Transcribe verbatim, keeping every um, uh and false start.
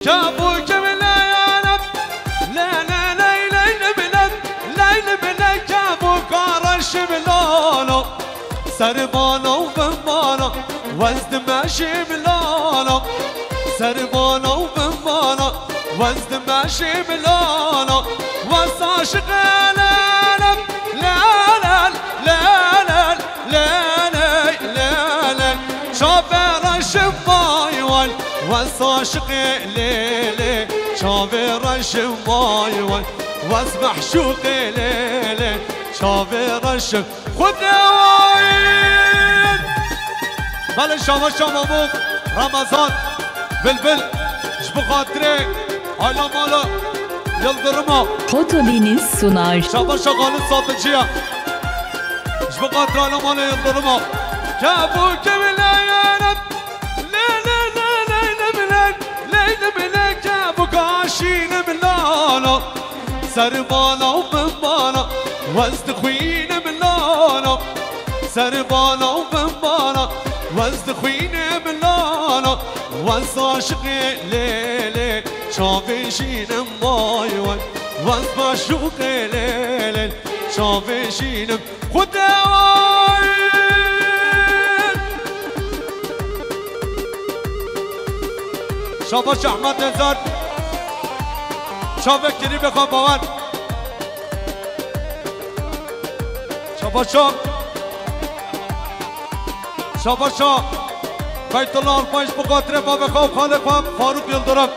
Çabûkim leyelem, le, le, ley, ley, le, le, ley, le, le, çabûka reşim lolo. Ser bala û bin bala, wez dimeşim lolo. Ser bala û bin bala, wez dimeşim lolo. Wez aşiqê leyelem, leyelem, leyelem. Lê, lê, lê, lê. Çavê reşim vay vay, wez aşiqê lê lê. Çavê reşim vay vay, wez meşûqê lê lê. Çavê reşim Xwedê vay. Belê şabaş Şamamû, Ramazan, Bilbil, ji bo xatirê Ayla mala Yıldırım'a. Potolini sunar. Şabaş Şakal'ın satıcıya. Ji bo xatirê Ayla mala Yıldırım'a. Çabûkim leyelem, le, le, le, ley, le, le, ley, le, le, çabûka şînim lolo. Ser bala û bin bala, wez dixwînim lolo. Ser bala û bin bala, wez dixwînim lolo. Wez aşiqê lê lê, çavê şînim vay vay. Wez meşûqê lê lê, çavê şînim Xwedê vay. Şabaş Ehmed Ezer. Çavek kirî be xwe bawer. Şabaş Şam. Şabaş Şam. Beytullah Alpay ji bo xatirê bavê xwe û xalê xwe Faruk Yıldırım.